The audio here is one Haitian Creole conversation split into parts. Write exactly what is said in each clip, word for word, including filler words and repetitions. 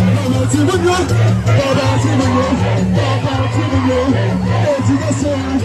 Baba timoun yo, baba timoun yo, baba timoun yo, edikasyon,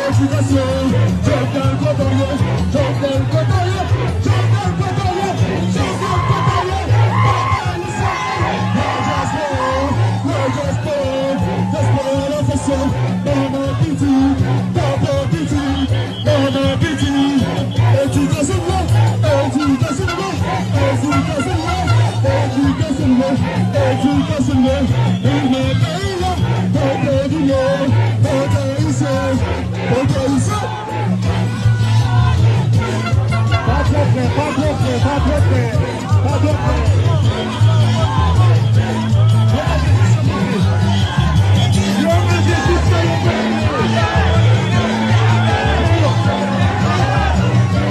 edikasyon, Jovenel kote w ye, Jovenel kote w ye, Jovenel kote w ye, Jovenel kote w ye, papa Ayisyen, la diaspora, la diaspora, diaspora la fòs, manman piti, papa piti, manman piti, edikasyon la, edikasyon la, edikasyon la, edikasyon la, edikasyon la, li nan peyi la, papa Ayisyen, papa Ayisyen. Pa twò prè, pa twò prè, pa twò prè, pa twò prè. Yo manje jiska yo manje. Yo manje jiska yo manje.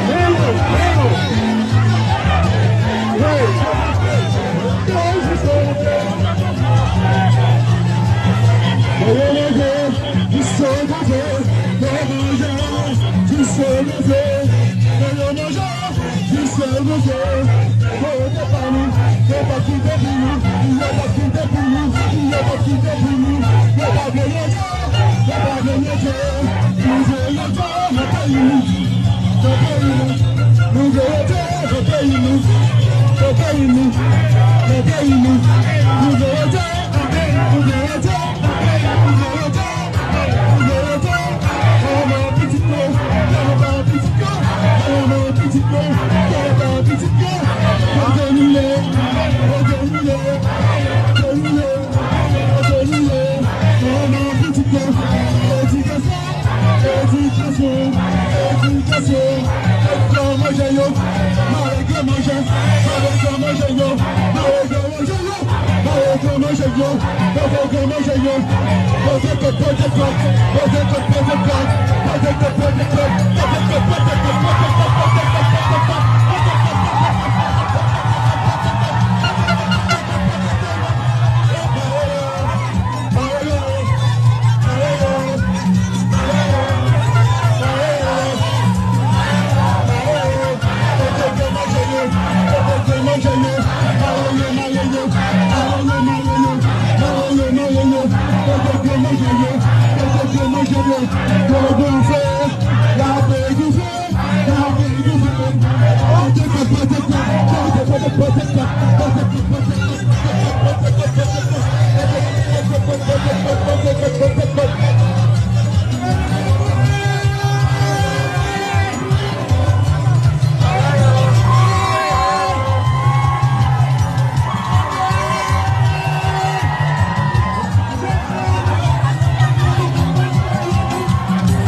Yo manje. Jis se manje, yo manje, jis se manje, yo manje, jis se manje. Yo te pa nou, yo pa kite pou nou, yo pa kite pou nou, yo pa kite pou nou, yo pa vle manje, yo pa vle manje. Nou vle manje nan peyi nou, nan peyi nou. Nou vle manje nan peyi nou, nan peyi nou, nan peyi nou. Nou vle manje, nou vle manje, nou vle manje. Edikasyon, edikasyon, manje yo, manje yo, manje yo. Manje yo, manje yo, manje yo, manje yo, manje yo. Manje yo, manje yo, manje yo, manje yo.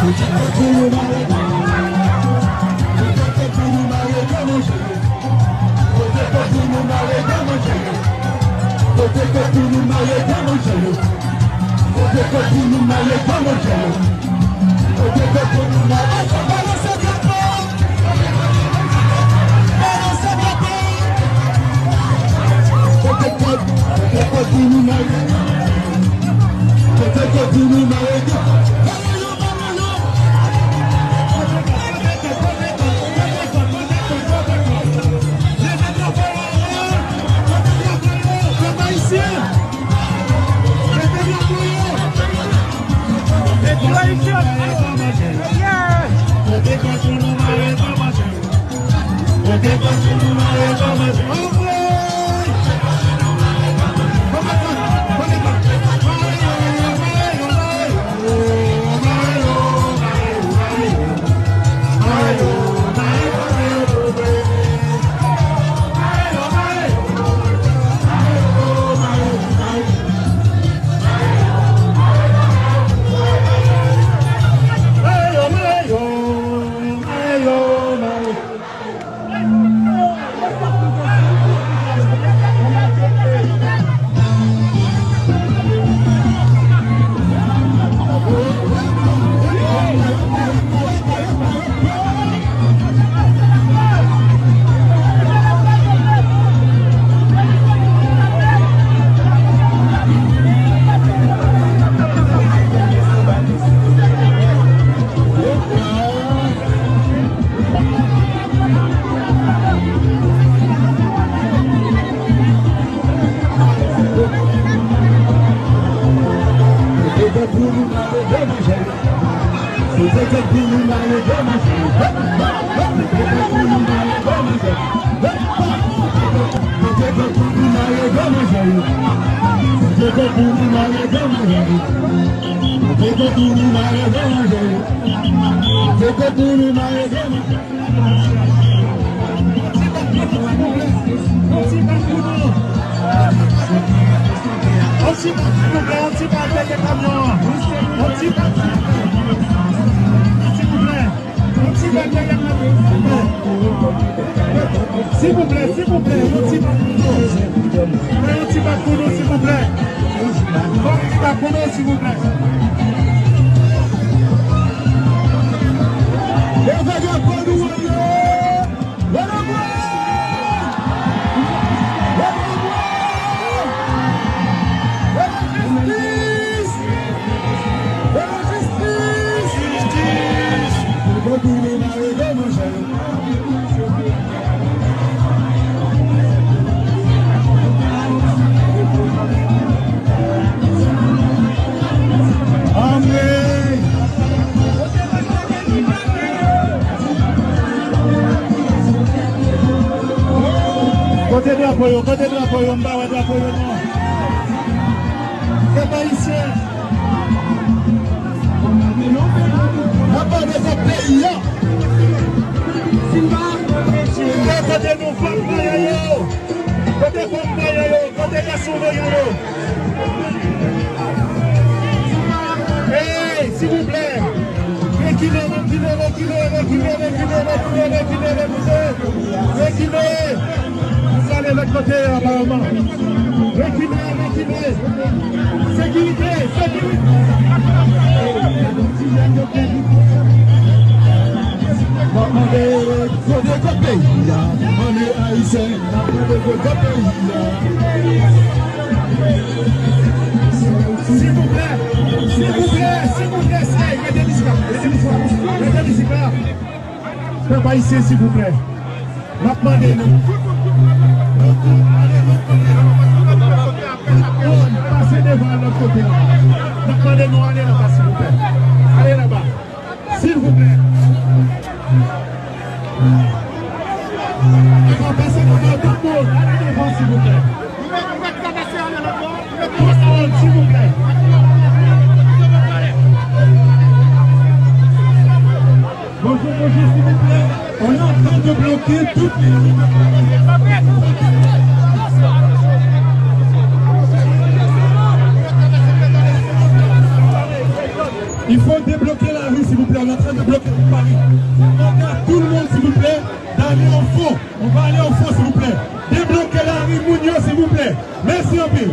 Pote kòb pou nou mare granmoun. Pote kòb pou nou mare granmoun. Pote kòb pou nou mare granmoun. Pote kòb pou nou mare granmoun. Pote kòb pou nou mare. Balanse drapo. Balanse drapo. Pote kòb, pote kòb pou nou mare. Pote kòb pou nou mare granmoun. Kòb pou nou mare gwo manjè. Pote kòb pou nou mare gwo manjè. Pote kòb pou nou mare gwo manjè. Pote kòb pou nou mare gwo manjè. Pote kòb pou nou mare gwo manjè. Pote kòb pou nou mare gwo manjè. Pote kòb pou nou mare gwo manjè. Yon ti bak pou nou, silvouplè. Yon ti bak pou nou. Yon ti bak, silvouplè, yon ti bak dèyè kamyon an. Yon ti bak, silvouplè. Yon ti bak dèyè kamyon an. Silvouplè, silvouplè, yon ti bak pou nou. Yon ti bak pou nou, silvouplè. Yon ti bak pou nou, silvouplè. Leve drapo nou an yo! Leve bwa! Leve bwa! Leve jistis! Leve jistis! Jistis! Leve pou nou mare gwo manjè. Amèn. Kote drapo yo? Kote drapo yo? M pa wè drapo yo non. Pèp ayisyen, n ap pale de peyi a. Kote nou fanm maryaj yo? Kote fanm maryaj yo? Kote gason maryaj yo? Ey, silvouplè. Rekile, rekile, rekile, rekile, rekile, rekile, rekile, rekile. Rekile. Nou prale lòt kote, aparaman. Rekile, rekile. Sekirite, sekirite. Mwen mande kote kòb peyi a. Mande ayisyen, mwen mande kote kòb peyi a. Silvouplè, silvouplè, silvouplè, ey, rete isit la, rete isit la, rete isit la. Pèp ayisyen, silvouplè, n ap mande nou. Pase devan lòt kote a. N ap mande nou ale laba, silvouplè. Ale laba. Silvouplè. Epa, pase devan tout moun. Ale devan, silvouplè. Tout moun, silvouplè. Bonjou, bonjou, silvouplè. On est en train de bloquer toutes les rues. Il faut débloquer la rue, s'il vous plaît. On est en train de bloquer toute Paris. On demande à tout le monde, s'il vous plaît, d'aller au fond. On va aller au fond, s'il vous plaît. Débloquez la rue, moun yo, s'il vous plaît. Mèsi anpil.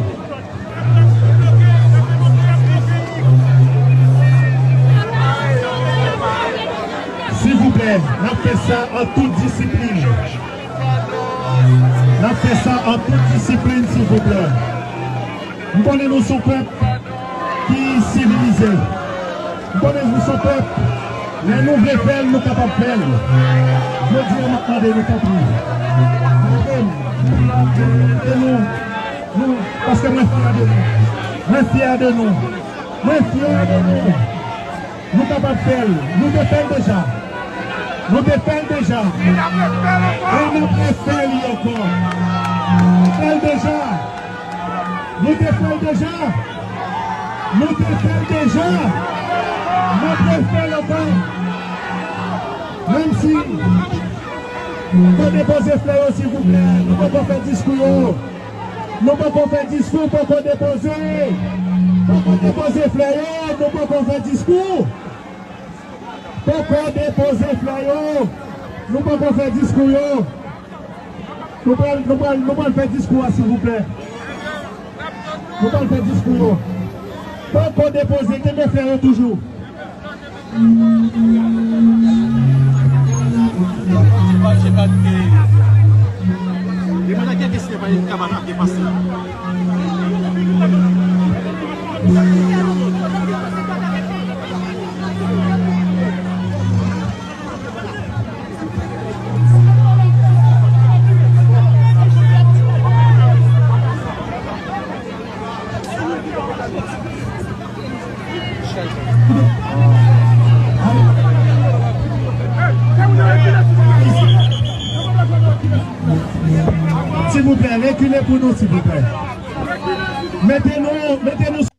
Silvouplè, n ap fè sa an tout disiplin. N ap fè sa an tout disiplin, silvouplè. M konnen nou se yon pèp ki sivilize. M konnen nou se yon pèp, lè nou vle fè l, nou kapab fè l. Jodi a, m ap mande nou, tanpri, ede m, ede nou, nou, paske mwen fyè de nou. Mwen fyè de nou. Mwen fyè de nou. Nou kapab fè l. Nou te fè l deja. Nou te fè l deja. E n ap refè li ankò. Nou te fè l deja. Nou te fè l deja. Nou te fè l deja. N ap refè l ankò. Menm si, fò depoze flè yo, silvouplè. Nou poko fè diskou yo. Nou poko fè diskou, poko depoze. Poko depoze flè yo, nou poko fè diskou. Poko depoze flè yo. Nou poko fè diskou yo. Nou pral, nou pral, nou pral fè diskou a, silvouplè. Nou pral fè diskou yo. Poko depoze, kenbe flè yo toujou. Silvouplè, rekile pou nou, silvouplè. Mete nou, mete nou